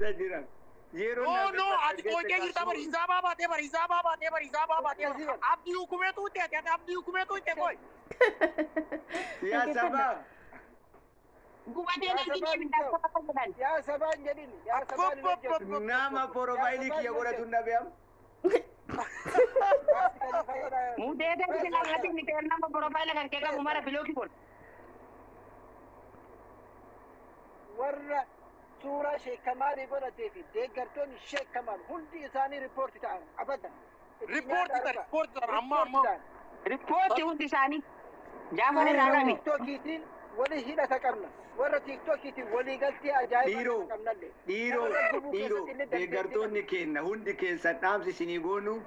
Keessa jira. Yeroo No, no, ati qoytee jirta bar hisaabaa baatee bar hisaabaa baatee bar hisaabaa baatee bar abdii hukumeetu itti ati abdii hukumeetu itti qoy. Yaa sabaa. Gubatee nan ibidda akka jedhan. Yaa sabaan jedhin. Yaa sabaan hin hojjetu. Nama porofaayilii kiyya godhatu dhabeam. Mudee deebisi lamaati miti nama porofaayila kan kee qabu mara bilookii godhu. Warra suuraa Sheek Kamaalii godhatee fi deeggartoonni Sheek Kamaal hundi isaanii riippoorti ta'an abadan. Riippoorti ta'an, riippoorti ta'an, amma amma. Riippoorti hundi isaanii. Jaafar irraa qabi. Tiiktookiitiin walii hidhata qabna. Warra tiiktookiitiin walii galtee ajaa'ibaa Dhiiroo, qabnallee. dhiiroo, dhiiroo, deeggartoonni keenya hundi keessan dhaamsi isinii goonu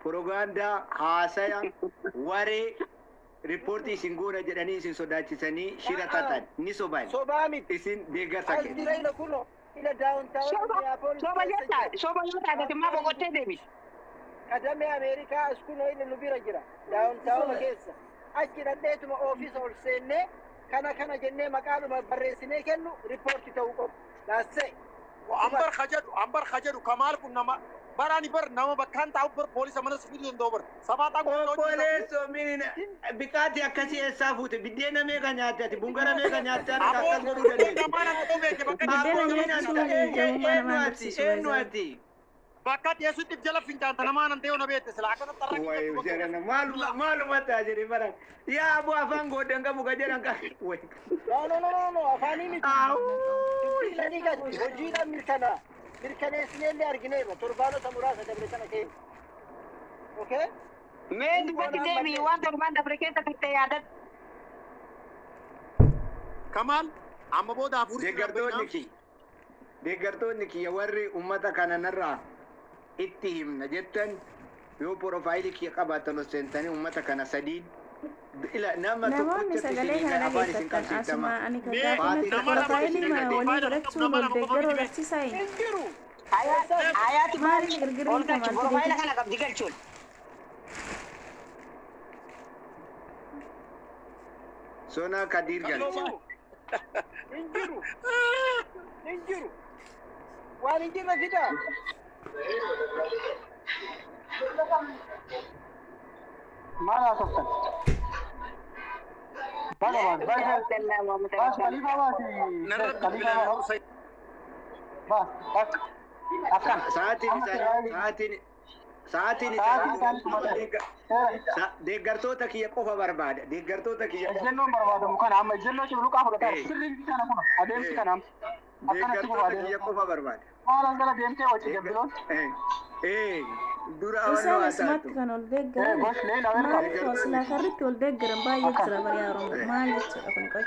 propagaandaa, haasaya, waree riippoortii isin goona jedhanii isin sodaachisanii shira tatan ni soban. Sobaa miti. Isin deeggarsa As kenna. jira ila kunoo ila daawuntaawwan Soba yoo taate, soba yoo taate maa boqottee deebisi. Kadamee Ameerikaa as kunoo ila nu bira jira. Daawuntaawwan keessa. Achi dhadheetuma ofiisa ol seennee kana kana jennee maqaadhuma barreessinee kennu riippoorti ta'uu qabu. Laassee. Ambar khajadu, ambar khajadu Kamaal kun nama barani bar nama bakkaan taa'u bar poolisa mana si fiduu danda'u bar. Sabaataa kun Obboleessoo mini biqaati akkasii eessaa fuute biddeena meeqa nyaatte ati bungara meeqa nyaatte ati akkas godhuu dandeesse. Biddeena nyaachuun jamummaa nama agarsiisu. Eenyu ati? Bakka dhiyeessutti jala fincaanta namaa nan ta'e na beekte sila akkana xarra. Wayi jarana maaluma maaluma ta'a jedhe baran. Yaa abu afaan godhan qabu ka jedhan ka. Wayi. No, no, no, no, no, afaanii miti. Aawuu. Dubbii gadi hojiidhaan mirkanaa. Mirkaneessinee illee argineerra torbaanota muraasa dabre sana keessa. Okay? Mee dubbatti deebii waan torbaan dabre keessa turte yaadadhu. Kamaal amma booda hafuurri Deeggartoonni kiyya. Deeggartoonni kiyya warri uummata kana narraa itti himna jettan yoo porofaayilii kiyya qabaatan ol seentanii uummata kana sadiin ila nama Namoonni tokkochatti sagalee isin kana afaan isin dhageeffatan qabsiiftama. asuma ani kan Mee, gaafannatu nama lama porofaayilii isin walii gadi. godhachuun Nama wal lama qofa deeggaruu fide. agarsiisaa Hin jiru. Hayaati Maali maali girgirri ol galchu kamaal porofaayila fide? kana qabdi galchuun. Sonaa Kadiir galcha. Hin jiru. Hin jiru. Waan hin jirre fidaa. Maal haasoftan? Baga baas, baas, baas, Khalifa baasi, Narra Khalifa baas, baas, bakka. Akkan. Sa'aatiin Amma isaanii seeraan sa'aatiin sa'aatiin sa'aatiin isaanii isaanii dhumateera. Seera. Deeggartoota kiyya qofa barbaada. Deeggartoota kiyya qofa. Ejjennoon barbaadamu kana amma ejjennoo cimluqaa fudhataa Eh. sirriin kana kun adeemsi kana amma akkanatti qofa Deeggartoota kiyya adeemsi. qofa barbaada. Maal as gara deemtee wacci jabbiloon? Eh, eh, dura awwannoo Isaan haa asumatti taatu. kan ol Eh, deeggaran gosh leela welcome. maaliif silaa karritti ol deeggaran baay'ee jira bari'aa Oromoo maal jechuudha kun qoy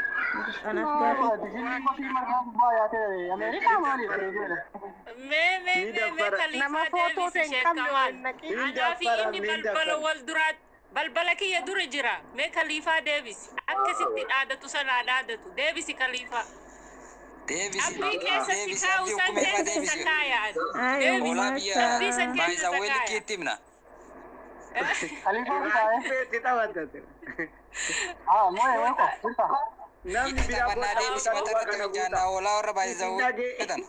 anaaf gaafii. Dijilli kofii margaa gubbaa yaatee Ameerikaa maaliif deebi'eera? Mee mee Ni mee mee daffara. Nama Khaliifaa footoo deebisi ta'e hin Sheek qabne Kamaal. wal naqii. Ni Anaa fi daffara, inni ni balbala daffara. wal duraatti balbala kiyya dura jira. Mee Khaliifaa deebisi. Akkasitti dhaadatu sanaa dhaadatu. Deebisi Khaliifaa. Deebisi. Abdii keessatti Deebisi kaa'u abdii san hukumee keessa isa deebisi. kaayaan. Ay Deebisi. Hoolaa biyya Abdii san keessa isa baay'isaawwan kaayaan. likkiitti himna. Khaliifaan taa'ee. Itti taphatate. Ah, moo'ee weeko. Sirta. Namni Itti biraa taphannaa booda deebisi kana mata irratti guuta. hojjaannaa hoolaa warra Isin baay'isaawwan dhagee. jedhan.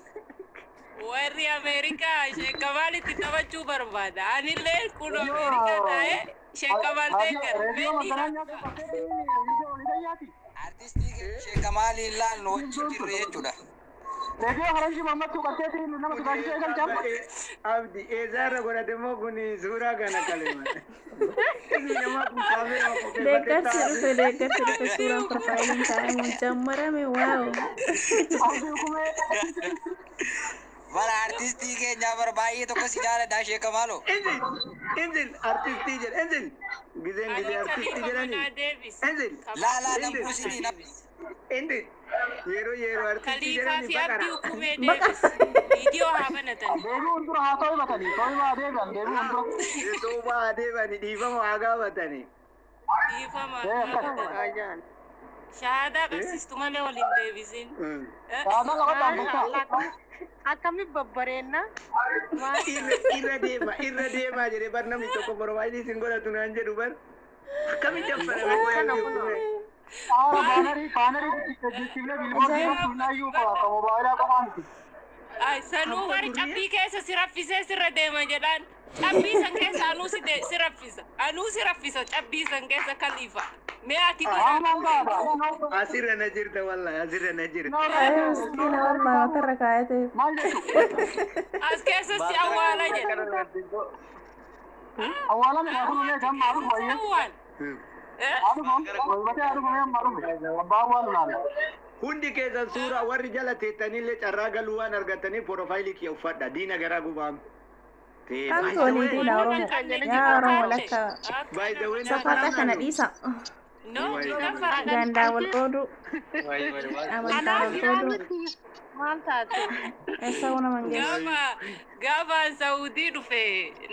Warri Ameerikaa Sheek Kamaal itti taphachuu barbaada. Anillee kun Ameerikaa taa'ee Sheek Kamaal deeggara. Mee Reediyoo dhiiraa. magaalaa nyaata reediyoo olii yaati. Artistii Sheek Kamaaliin laalnu wajjin jirre jechuudha. Reediyoo faranjii mammattuu qarteetiin nama sodaachisee eegalchaa. Abdi eessaarra godhate immoo kun suuraa kana kalema. Ilmi namaa kun kaameeraa qopheeffatee Deeggarsi taa'aa. dhufe deeggarsi dhufe suuraan porofaayiliin taa'amuun jammarame waaw. Abdii hukumee. Bara artistii keenyaa bara baay'ee tokko si jaaladha Sheek Kamaaloo. Inzil, inzil artistii jedhe inzil. Gizeen Ani gizee artistii Khalifa jedhanii. manaa deebisi. Inzil, Laalaa inzil, nambuusinii nama. inzil. Yeroo yeroo artistii Khaliifaa jedhanii fi Abdii baqara. hukumee Baqa. deebisi. Viidiyoo haa banatan. Deebi'uun dura haa ta'u himatanii. Ta'u deebi'an deebi'uun dura. Toobaa adeemanii dhiifama haa gaafatanii. Dhiifama Eh, akkas. gaafatan. Ajaan. Shahaadaa qabsiistu malee wal hin deebisin. Shahaadaa qabadhaan bulchaa. Akkami babbareenna? Maal? Irra irra deema irra deemaa jedhee bar namni tokko porofaayilii isin godhatu naan jedhu bar akkamitti affarame Akkana kunoo. Aara baanarii baanarii jijjiirree bilboota Ajaa'iba. jirtu naayyuu qaba. Ka moobaayilaa qofaa miti. Ay, sanuu warri cabbii keessa si raffisee sirra deema jedhaan. Cabbii san keessa anuu si raffisa. Anuu si raffisa cabbii san keessa kaliifa. Mee ati Asirra na jirta wallahi, asirra na jirta. Miskiina wallahi matarra kaayatee. As keessa si awwaala jedha. Awwaalame kun kan maaruuf wayyee. Awwaal. Hundi keessan suuraa warri jala teettanillee carraa galuu waan argataniif profaayilii kiyya uffadha. Diina garaa gubaam. Kamtu walii diina Oromoo? Yaa Oromoo lakka By the way, safaxa kana dhiisa. Gandaa wal qoodu, amantaa wal qoodu. Maal taate? Eessa nama hin geessu? Gaafa Saudii dhufe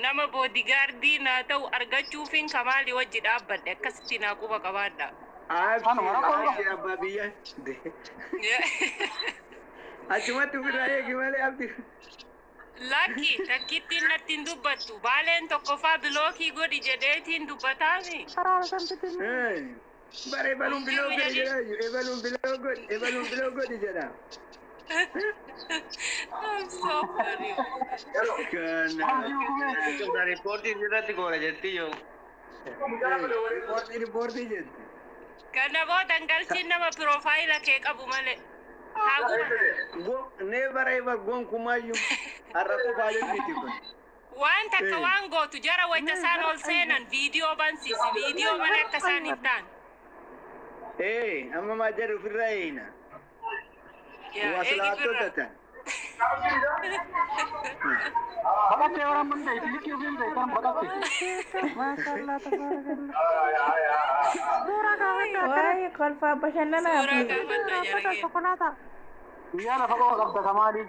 nama boodigaardii naa ta'u argachuufin Kamaalii wajji dhaabbadhe, akkasitti naa quba qabaadha. Abshir, abbaa biyya. Achumatti ofirraa eegi malee abdi. Lakki takkittiin natti hin dubbattu. Baaleen tokkoffaa bilookii godhi jedheetiin dubbataami. Bara ebaluun biloo godhi jedha. Ebaluun biloo godhi, ebaluun biloo godhi jedha. I'm so funny. Kana. Riippoortii irratti goona jetti yoo. Riippoortii riippoortii jetti. Kana booda galchiin nama piroofaayila kee qabu malee. Haa gubatu. Never ever gonkumaayyuu har'a qofaalee miti kun. Waan takka waan gootu jara wayita isaan ol seenan viidiyoo bansiisi. Viidiyoo malee akka isaan hin taane. Ee, amma maa jedhu ofirraa eeyina. Yaa, eegi Waslaattota firra. tan. Baqattee waraan mun ta'e likkii ofiin ta'e kan baqatte. Maashaallah, tabarakallah. Suuraa kaafadha. Waa'ee kolfaa bashannanaa Suuraa fi kaafadha jara kee. Shokolaataa. Guyyaa lafa qofa qabda Kamaaliin.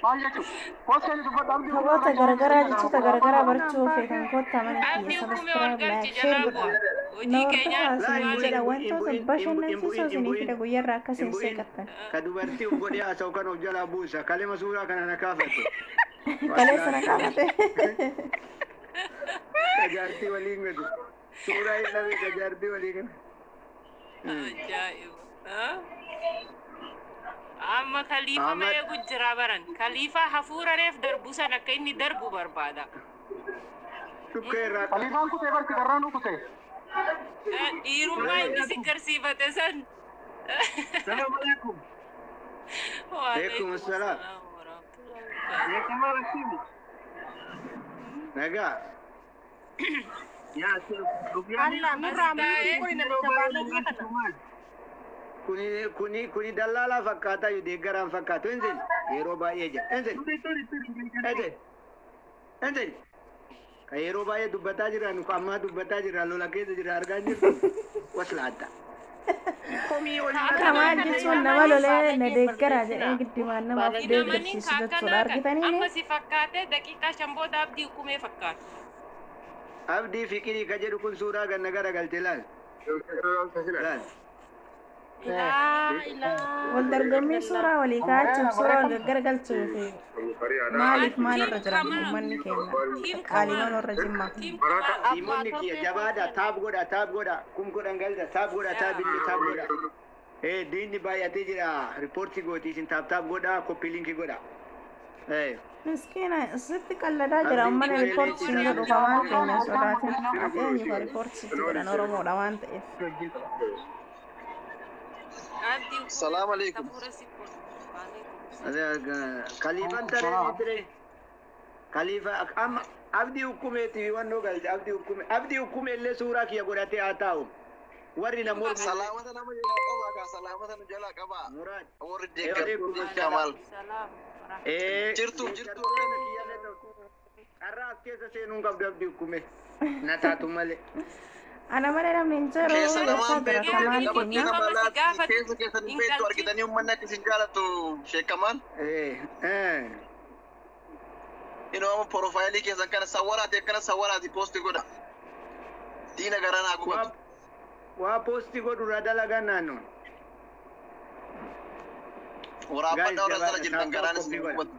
Maal jechuun? Poosteen dubbadha abdii. Taphoota garagaraa, jechoota garagaraa barachuu feetan kottaa mana Abdii kiyya hukumee ol subscribe, galchi like, share jalaa godhaa. bu'a. Na Hojii keenya hordofaa isiniin maal jedha, wantoota bashannansiisoo isinii fida guyyaarraa akka isin seeqattan. Ka dubartii uf godhee haasa'u kan of jalaa buusa. Kalema suuraa kana na kaafate. Kaleessa na kaafate. Ka jaartii waliin godhu. Suuraa hin dhabe ka jaartii waliin godhu. Ajaa'iba. Amma kaliifa Amma- eegu jira baran. Kaliifa hafuura reef darbu san akka inni darbu barbaada. Dhukkee irraa Kaliifaan kutee barsi garraanuu kutee. Dhiirummaa inni si garsiifate san. Salaamu alaikum. Alaikum salaam. Ya Kamal Rashid. Nagaa. Ya Allah nurraa mul'ii kuni namicha baalagee kana. Kuni kuni kuni dallaalaa fakkaataa yoo deeggaraan fakkaatu. Inzil yeroo baay'ee jira. Inzil. Inzil. Inzil. Kan yeroo baay'ee dubbataa jira nu ammaa dubbataa jira lola keessa jira argaa hin jirtu. Waslaadda. Komii olii Kamaal jechuun nama lolee na deeggaraa jedhee giddimaan nama of Namni deeggarsiisu jechuudha. akkanaa kan Argitanii amma si fakkaate daqiiqaa 5 booda abdii hukumee fakkaata. Abdii fiqirii ka jedhu kun suuraa ganna gara galte laal. Laal. Laa ilaaha wal dorgommii suuraa walii kaa'achuuf, suuraa wal gaggaragalchuu fi maaliif maalirra jiran uummanni keenya qaaliiwwan warra Jimmaa. Dhiimonni kiyya jabaadha, taap godha, taap godha, kum godhan galta, taap godha, taap illee taap godha. Ee, diinni baay'atee jira, riippoortii gooti isin taap taap godha, koppii linkii godha. Ee, Miskiina sitti qalladaa jira uummanni riippoortii hin godhu kamaan keenya sodaatin. Ati eenyu ka riippoortii sitti godhan? Oromoodha waan ta'eef. Abdii Salaam alaikum. hafuura si Kaliifan taree ture. Kaliifa amma abdii hukumeeti wannoo galte abdii hukume, abdii hukume illee suuraa kiyya godhatee haa taa'u. Warri na mormu. Salaamata nama jalaa qabaa kaa, salaamata nu jalaa qabaa. Muraad. Warri deeggartoonni Kamaal. Salaam. Ee, Jirtu jirtu. Carraa as keessa seenuu hin qabdu abdii hukume. Na taatu malee. Ana malee namni hin jiru Keessa eessaa namaan jira beektu Kamaal nama keenya. nama laatti keessa keessa hin beektu argitanii uummanni akka isin jaalatu Sheek Kamaal. Ee, ee. Inuu amma profaayilii keessan kana sawwaraati akkana sawwaraati poosti godha. Diina garaan haa gubatu. Waa poosti godhu irraa dalagaa naannoon. Waraabbadhaa warra jala jirtan garaan isin gubatu.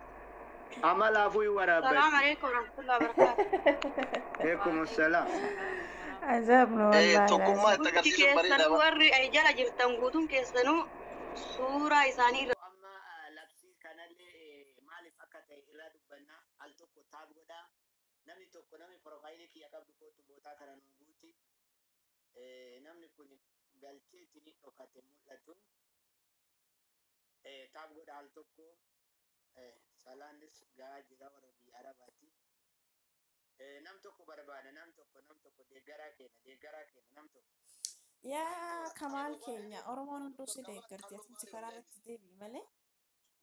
Amma laafuu hin Salaam waraabbatu. alaikum warahmatullahi wabarakatuh. Alaikum salaam. Ajaa'ibnu Eh, wallaahi. tokkummaa itti Hundi agarsiisuun bareedaa keessanuu bara. warri ay jala jirtan guutuun keessanuu suuraa isaanii irra Amma labsii kanallee maal dheeraa dubbannaa al tokko tap godhaa. Namni tokko namni profaayilii kiyya qabdu kootu bootaa kana nu guuti. Namni kun galcheetti ni dhokate mul'atu. Tap godha al tokko. Salaanis gahaa jira warra biyya Arabaati. Nam tokko barbaada, nam tokko, nam tokko deeggaraa kenna, deeggaraa kenna, nam tokko. Yaa Kamaal keenya, Oromoon hunduu si deeggarti, atumsi karaa irratti deebi'i malee.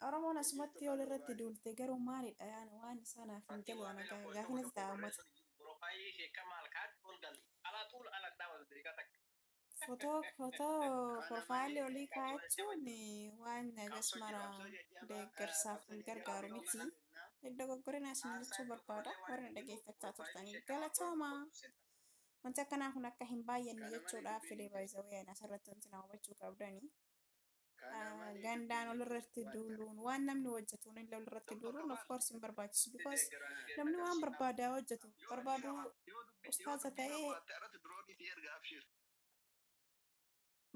Oromoon asumatti ol irratti duulte garuu maalidha yaani waan isaanaaf hin galu ana gaafinatti ta'a uummata. Fotoo fotoo profaayilii olii kaa'achuun waan agas mara deeggarsaaf hin gargaaru miti. Dogoggorina isin jechuu barbaada warra dhageeffachaa turtanii galatoomaa. Wanti akkanaa kun akka hin baay'anne jechuudhaaf fedhee baay'isawee asirratti wanti na hubachuu qabdanii. Gandaan olirratti duuluun waan namni hojjetuun illee olirratti duuluun of course hin barbaachisu, because namni waan barbaadaa hojjetu barbaadu ustaaza ta'ee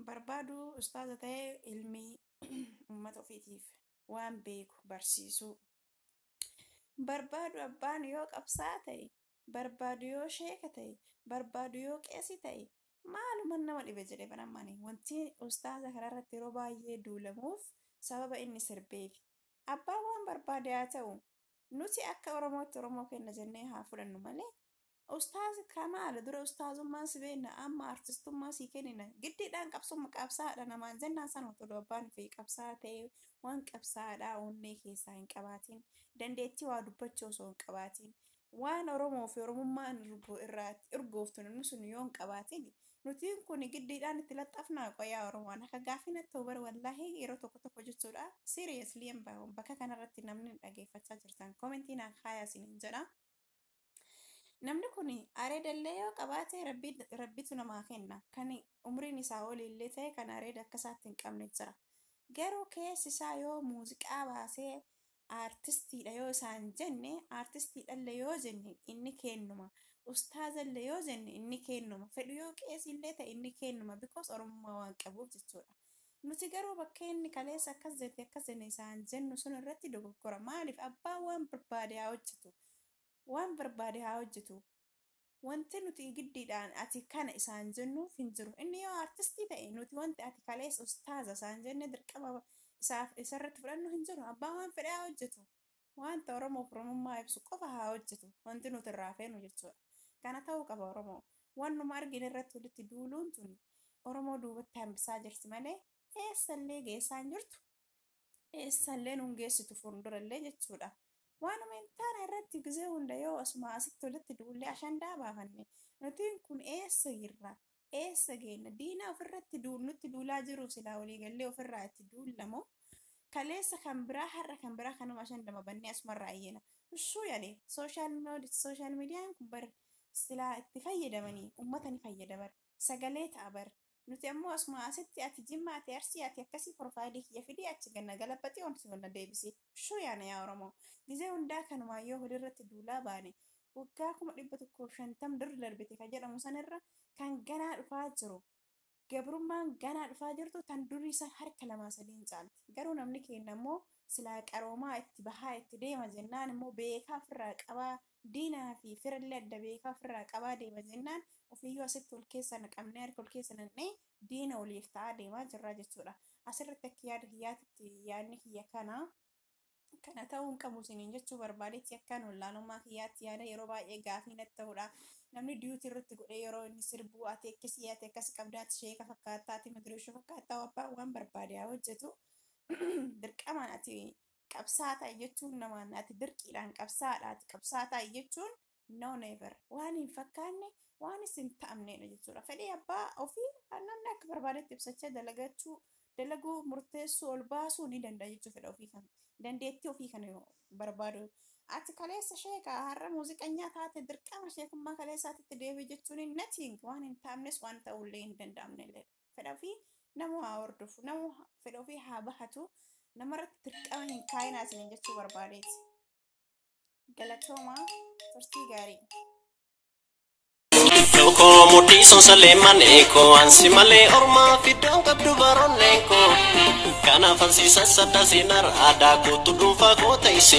barbaadu, ustaaza ta'ee ilmi uummata ofiitiif waan beeku barsiisuu barbaadu, abbaan yoo qabsaa ta'e barbaadu, yoo sheeka ta'e barbaadu, yoo qeesii ta'e, maaluma nama dhibe jedhee banamani. Wanti ustaaza kanarratti yeroo baay'ee duulamuuf sababa inni sirbeef. Abbaan waan barbaade haa ta'u, nuti akka Oromootti Oromoo kenna jennee haa fudhannu malee, ustaazi kamaala dura ustaazummaan si beekna, amma artistummaa sii kennina giddiidhaan qabsumma qabsaadha namaan jennaan sana, otoo abbaan fi qabsaa ta'e waan qabsaadhaa onnee keessaa hin qabaatin, dandeettii waa dubbachuu osoo hin qabaatin, waan Oromoo fi Oromummaan irraa urgooftu namni sun yoo hin qabaatin, nutiin kun giddiidhaan itti laxxafnaa qoyaa Oromoon akka gaafii ta'u bara wallaahi yeroo tokko tokko jechuudha. Seriously, bakka kanarratti namni dhageeffachaa jirtan koomentii naan kaayaa isiniin jedha. Namni kun areedallee yoo qabaate rabbitu namaa kenna. Kan umriin isaa oliillee ta'e kan areeda akka isaatti hin qabne jira. Garuu keessi isaa yoo muuziqaa baasee aartistiidha yoo isaan jenne, aartistiidhallee yoo jenne inni kennuma. Ustaazallee yoo jenne inni kennuma. Fedhu yoo qeesiillee ta'e inni kennuma. Because Oromummaa waan qabuuf jechuudha. Nuti garuu bakka inni kaleessa akkas jette akkas jenne isaan jennu sun irratti dogoggora. Maaliif? Abbaan waan barbaade haa hojjetu. Waan barbaade haa hojjetu. Wanti nuti giddiidhaan ati kana isaan jennuuf hin jiru. Inni yoo aartistii ta'e nuti wanti ati kaleessa ustaaza isaan jenne dirqama isaaf isarratti fudhannu hin jiru. Abbaan waan fedhe haa hojjetu. Wanta Oromoof Oromummaa ibsu qofa haa hojjetu. Wanti nuti irraa feenu jechuudha. Kana ta'uu qaba Oromoo. Wannuma argine irratti walitti duuluun tuni Oromoo duubatti hambisaa jirti malee eessallee geessaa hin jirtu. Eessallee nuun geessitu fuuldurallee jechuudha. Waanuma hin taane irratti gizee hunda yoo asuma asitti walitti duullee ashandaa baafanne, nutiin kun eessa jirra? Eessa geenna? Diina ofirratti nutti duulaa jiru silaa waliigallee ofirraa itti duullamoo? Kaleessa kan biraa, har'a kan biraa, kanuma ashandama bannee asumarraa iyyina. Ushuu yaade social miidiyaan kun bar silaa itti fayyadamanii uummata ni fayyada bar, sagalee ta'a bar. Nuti ammoo asuma asitti ati Jimma, ati Arsii, ati akkasii, profaayilii kiyya fidii achi ganna galabatee onsi honna deebisee. Ushuu yaana yaa Oromoo. Gizee hundaa kanumaa yoo walirratti duulaa baane, waggaa 150,000 dur darbite kan jedhamu sanirra kan ganaa dhufaa jiru. Gabrummaan ganaa dhufaa jirtu tan durii san harka lamaa sadiin caalti. Garuu namni keenya immoo silaa qaroomaa itti bahaa itti deema jennaan immoo beekaa ofirraa qabaa, diinaa fi firallee adda beekaa ofirraa qabaa deema jennaan, ofiiyyuu asitti ol keessa naqamnee harka ol keessa naqnee diina oliif ta'aa deemaa jirra jechuudha. Asirratti akka yaada kiyyaatitti yaadni kiyya kana. Kana ta'uu hin qabu isiniin jechuu barbaadetti, akkaan wallaalummaa kiyyaatti yaada yeroo baay'ee gaafii natti ta'udha. Namni duutii irratti godhee yeroo inni sirbuu, ati akkasii, ati akkas qabdaa, ati sheeka fakkaattaa, ati madireeshoo fakkaattaa, abbaan waan barbaade haa hojjetu. Dirqamaan ati qabsaa ta'e jechuun namaan ati dirqiidhaan qabsaadha, ati qabsaa ta'e jechuun no, never, waan hin fakkaanne, waan isin ta'amnedha jechuudha. Fedhii abbaa ofii namni akka barbaadetti ibsachaa dalagachuu, dalaguu, murteessuu, ol baasuu ni danda'a jechuudha fedha ofii kana. Dandeettii ofii kana barbaadu. Ati kaleessa sheeka, har'a muuziqanyaa taate, dirqama sheekummaa kaleessaatitti deebi'i jechuun nothing, waan hin taamnes, waan ta'ullee hin danda'amne illee. Fedha ofii nama haa hordofu, nama fedha ofii haa bahatu, namarratti dirqama hin kaayinaa isiniin jechuu barbaadeeti. Galatoomaa, turtii gaarii. Yoko mudhii sonsalee maneeko ansi malee ormaa fiddoon qabdu baroonneeko kanaaf ansiisa sadda seenar aadaa kootu dhuunfaa koo ta'ise.